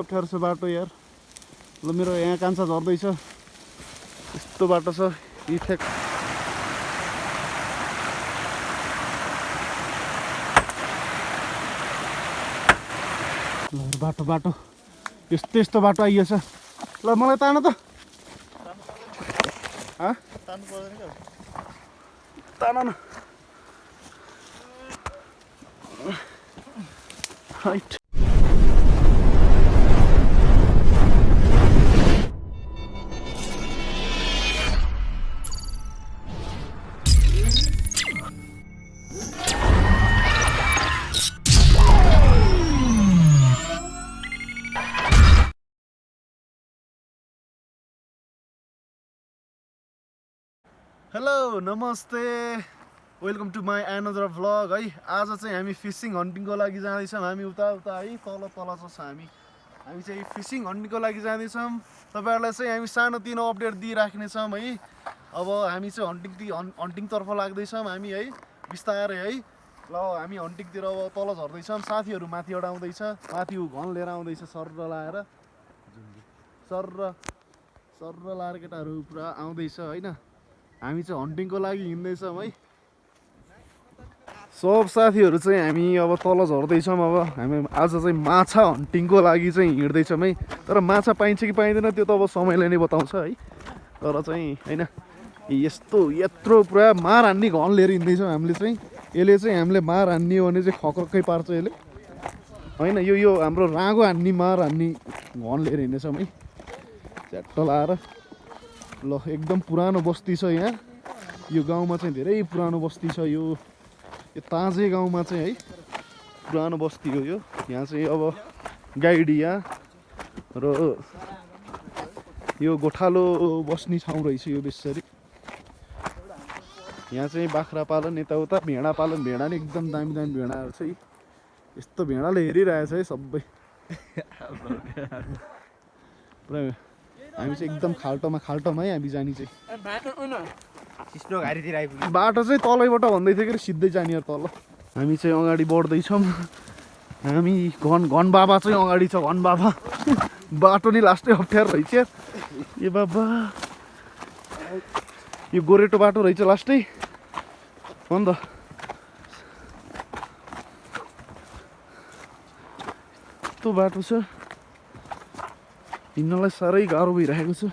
अप्ठ्यारो छ बाटो यार। ल मेरो यहाँ कान्छा झर्दैछ, यस्तो बाटो छ इफेक्ट। बाटो बाटो यस्तो यस्तो बाटो आइएछ। ल मलाई तान त तान न। हाइट हेलो नमस्ते, welcome to my another vlog है। आज चाहिँ हामी फिसिङ हन्टिङको लागि जाँदैछौँ। हामी उता उता है तल तल छ हामी चाहिँ फिसिङ हन्टिङको लागि जाँदैछौँ। तपाईँहरूलाई चाहिँ हामी सानोतिनो अपडेट दिइराख्नेछौँ है। अब हामी चाहिँ हन्टिङतर्फ लाग्दैछौँ हामी है, बिस्तारै है। ल हामी हन्टिङतिर अब तल झर्दैछौँ। साथीहरू माथिबाट आउँदैछ, माथि घन लिएर आउँदैछ सर्र लाएर, सर्र लाएर केटाहरू पुरा आउँदैछ होइन। हामी चाहिँ हन्टिङको लागि हिँड्दैछौँ है। सब साथीहरू चाहिँ हामी अब तल झर्दैछौँ। अब हामी आज चाहिँ माछा हन्टिङको लागि चाहिँ हिँड्दैछौँ है। तर माछा पाइन्छ कि पाइँदैन त्यो त अब समयले नै बताउँछ है। तर चाहिँ होइन यत्रो पुरा मार हान्ने घन लिएर हिँड्दैछौँ हामीले चाहिँ। यसले चाहिँ हामीले मार हान्ने हो भने चाहिँ खक्रक्कै पार्छ यसले होइन। यो हाम्रो राँगो हान्ने मार हान्ने घन लिएर हिँड्दैछौँ है, च्याट्ट लाएर। ल एकदम पुरानो बस्ती छ यहाँ। यो गाउँमा चाहिँ धेरै पुरानो बस्ती छ। यो ताजे गाउँमा चाहिँ है पुरानो बस्ती हो यो। यहाँ चाहिँ अब गाइडिया र यो गोठालो बस्ने ठाउँ रहेछ यो बेसरी। यहाँ चाहिँ बाख्रा पालन यताउता भेडा पालन, भेडा नि एकदम दामी दामी भेडाहरू छ। यस्तो भेडाले हेरिरहेछ है सबै पुरा। हामी चाहिँ एकदम खाल्टोमा है हामी जाने चाहिँ। बाटो चाहिँ तलैबाट भन्दै थियो कि सिधै जाने यार तल। हामी चाहिँ अगाडि बढ्दैछौँ। हामी घन बाबा चाहिँ अगाडि छ, घन बाबा। बाटो नि लास्टै अप्ठ्यारो रहेछ यार। ए बाबा यो गोरेटो बाटो रहेछ लास्टै हो नि त। यस्तो बाटो छ, हिँड्नलाई साह्रै गाह्रो भइरहेको छ।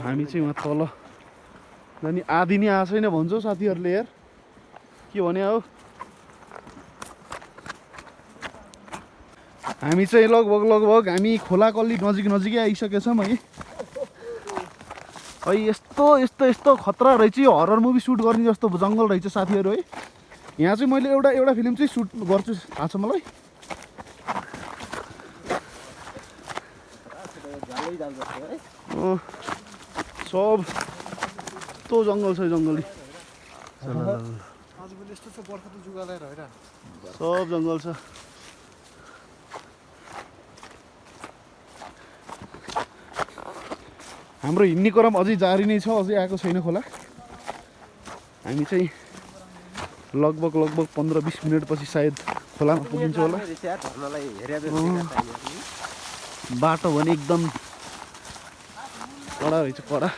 हामी चाहिँ उहाँ तल अनि आधी नै आएको छैन भन्छ साथीहरूले यार। के भने हो हामी चाहिँ लगभग हामी खोलाकल्ली नजिकै आइसकेछौँ है। यस्तो खतरा रहेछ यो। हरर मुभी सुट गर्ने जस्तो जङ्गल रहेछ साथीहरू है। यहाँ चाहिँ मैले एउटा फिल्म चाहिँ सुट गर्छु थाहा छ मलाई। सब यस्तो जङ्गल छ, जङ्गली सब जङ्गल छ। हाम्रो हिँड्ने क्रम अझै जारी नै छ, अझै आएको छैन खोला। हामी चाहिँ लगभग 15-20 मिनटपछि सायद खोलामा पुगिन्छ होला। बाटो भने एकदम कडा रहेछ, कडा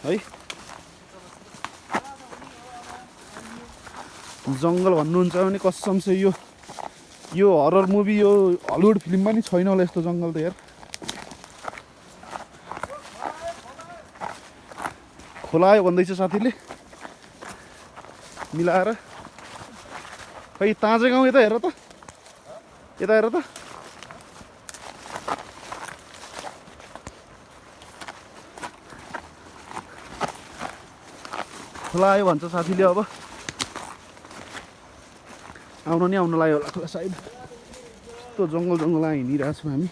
है। जङ्गल भन्नुहुन्छ भने कसम से यो हरर मुभी, यो हलिउड फिल्ममा नि छैन होला यस्तो जङ्गल त यार। खोला आयो भन्दैछ साथीले मिलाएर। खै ताजे गाउँ यता हेर त, यता हेर त। खोला आयो भन्छ साथीले। अब आउन नि आउन लाग्यो होला खोला सायद। यस्तो जङ्गल हिँडिरहेको छौँ हामी।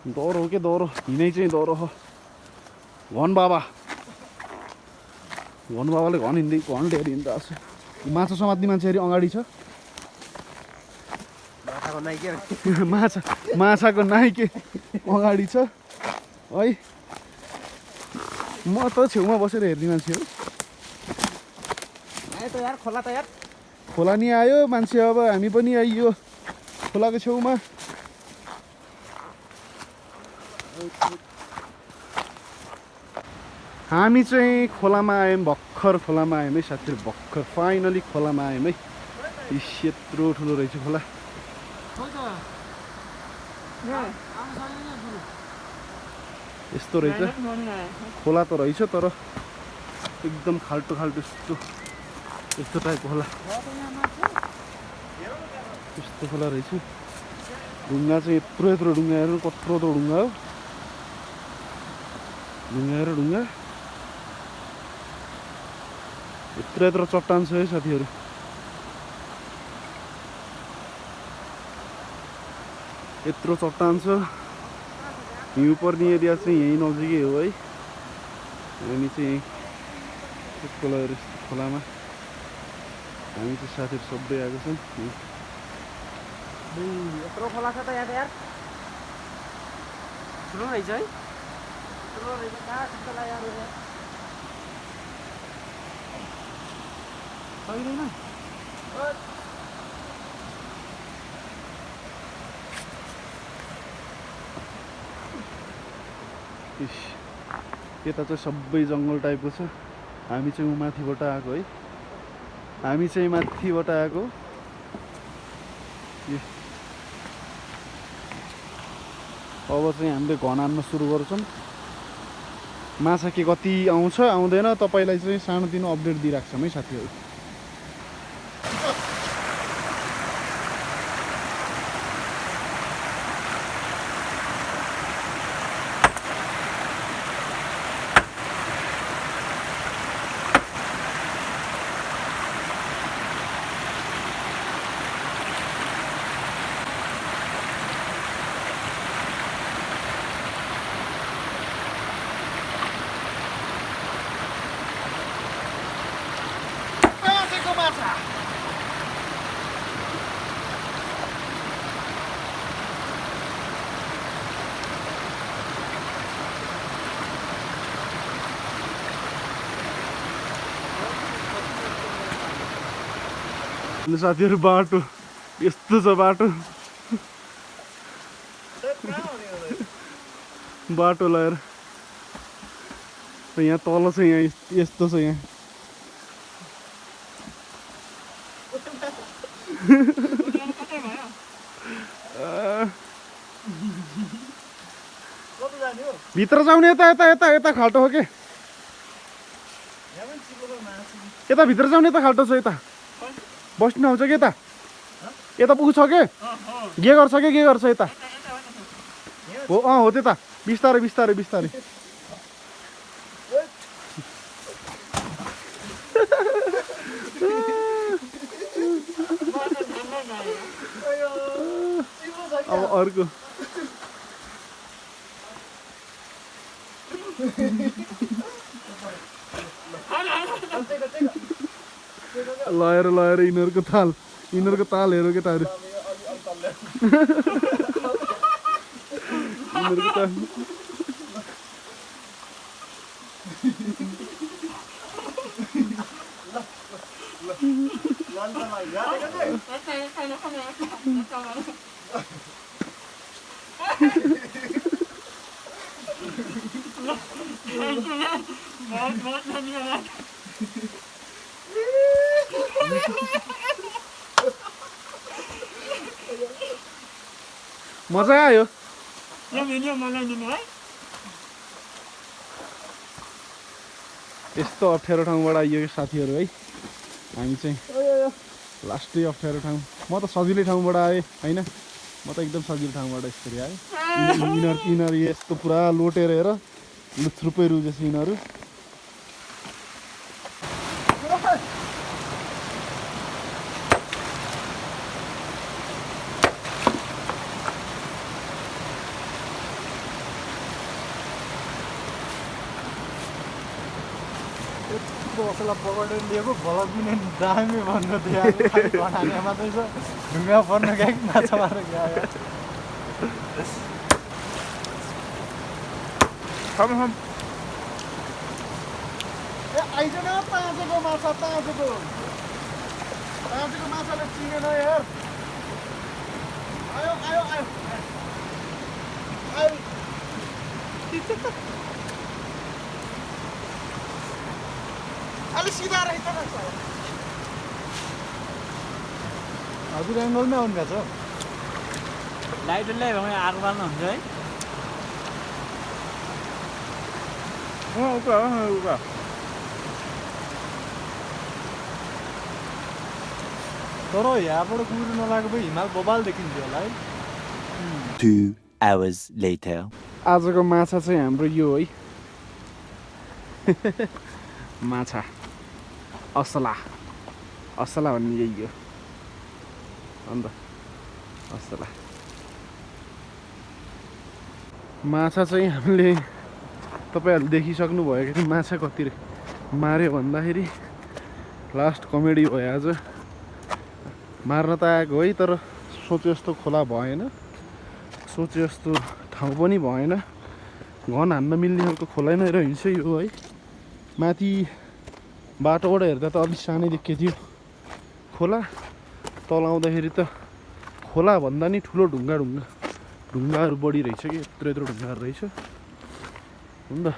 डर हो के डर, हिँडै चाहिँ डर हो। घन बाबा भन्नु बाबाले घन ढेरी हिँड्दा छ माछा समात्ने मान्छेहरू अगाडि छ माछाको नाइके अगाडि छ है म त छेउमा बसेर हेर्ने मान्छे हो खोला नि आयो मान्छे अब हामी पनि आइयो खोलाको छेउमा हामी चाहिँ खोलामा आयौँ भर्खर खोलामा आयौँ है साथीहरू भर्खर फाइनली खोलामा आयौँ है यत्रो ठुलो रहेछ खोला यस्तो रहेछ खोला त रहेछ तर एकदम खाल्टो यस्तो टाइपको खोला यस्तो खोला रहेछ ढुङ्गा चाहिँ यत्रो ढुङ्गाहरू कत्रो ढुङ्गा हो ढुङ्गा यत्रो चट्टान छ है साथीहरू यत्रो चट्टान छ हिउँ पर्ने एरिया चाहिँ यहीँ नजिकै हो है हामी चाहिँ खोलामा हामी चाहिँ साथीहरू सबै आएको छौँ यत्रो खोला छ त यहाँ यार ठुलो रहेछ है ठुलो रहेछ कहाँ त्यस्तो लाग्यो यार छैन यता चाहिँ सबै जङ्गल टाइपको छ हामी चाहिँ माथिबाट आएको है हामी चाहिँ माथिबाट आएको अब चाहिँ हामीले घन हान्न सुरु गर्छौँ माछा के कति आउँछ आउँदैन तपाईँलाई चाहिँ सानोतिनो अपडेट दिइराख्छौँ है साथीहरू साथीहरू बाटो यस्तो छ बाटो लगाएर यहाँ तल छ यहाँ यस्तो छ यहाँ भित्र जाउने यता खाल्टो हो के यता भित्र जाउने यता खाल्टो छ यता बस्नु आउँछ कि यता पुग्छ के गर्छ यता हो त्यता बिस्तारै अब अर्को लयर यिनीहरूको ताल हेरो केटाहरू यिनीहरूको ताल मजा आयो यस्तो अप्ठ्यारो ठाउँबाट आइयो साथीहरू है हामी चाहिँ लास्टै अप्ठ्यारो ठाउँ म त सजिलै ठाउँबाट आएँ होइन म त एकदम सजिलो ठाउँबाट यसरी आएँ यिनीहरू यस्तो पुरा लोटेर हेर लुथ्रुपै रुजेछ यिनीहरू असला पकडेर लिएको भलक पनि दामी भन्नु थियो घटाने मात्रै छ ढुङ्गा पर्न गएको माछा मारेर गयो ए आइज न ताजेको माछा ताजेको माछाले चिनेन यार आयो आयो आयो आयो अलि सिधा रहेछ हजुर एङ्गलमै आउनु भएको छ लाइट ल्यायो भने आगो बाल्नु हुन्छ है तर यहाँबाट कुहिरो नलागेको भए हिमाल बबाल देखिन्थ्यो होला है 2 hours later. आजको माछा चाहिँ हाम्रो यो है माछा असला भन्ने यही हो अन्त असला माछा चाहिँ हामीले तपाईँहरूले देखिसक्नु भयो कि माछा कति मार्यो भन्दाखेरि लास्ट कमेडी भयो आज मार्न त आएको है तर सोचे जस्तो खोला भएन सोचे जस्तो ठाउँ पनि भएन घन हान्न मिल्ने खालको खोला नै रहेछ यो है माथि बाटोबाट हेर्दा त अलिक सानै देखिएको थियो खोला तल आउँदाखेरि त खोला भन्दा नि ठुलो ढुङ्गाहरू बढी रहेछ कि यत्रो ढुङ्गाहरू रहेछ हो नि त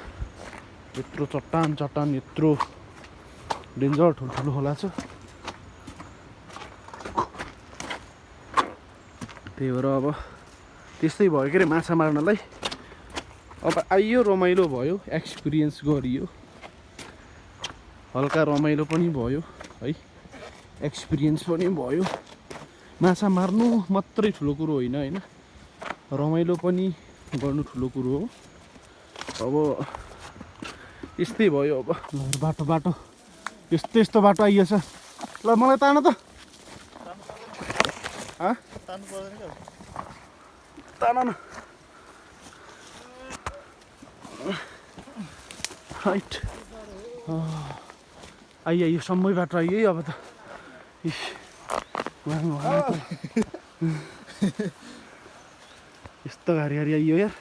यत्रो चट्टान यत्रो डेन्जर ठुल्ठुलो खोला छ त्यही भएर अब त्यस्तै भयो के अरे माछा मार्नलाई अब आइयो रमाइलो भयो एक्सपिरियन्स गरियो हल्का रमाइलो पनि भयो है एक्सपिरियन्स पनि भयो माछा मार्नु मात्रै ठुलो कुरो होइन रमाइलो पनि गर्नु ठुलो कुरो हो अब यस्तै भयो अब बाटो यस्तो बाटो आइएछ ल मलाई तान त तान न हाइट आइयो सम्मै बाटो आइयो है अब त यस्तो घारी आइयो यार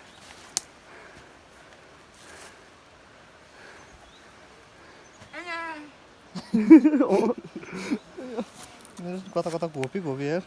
कता घोपी यार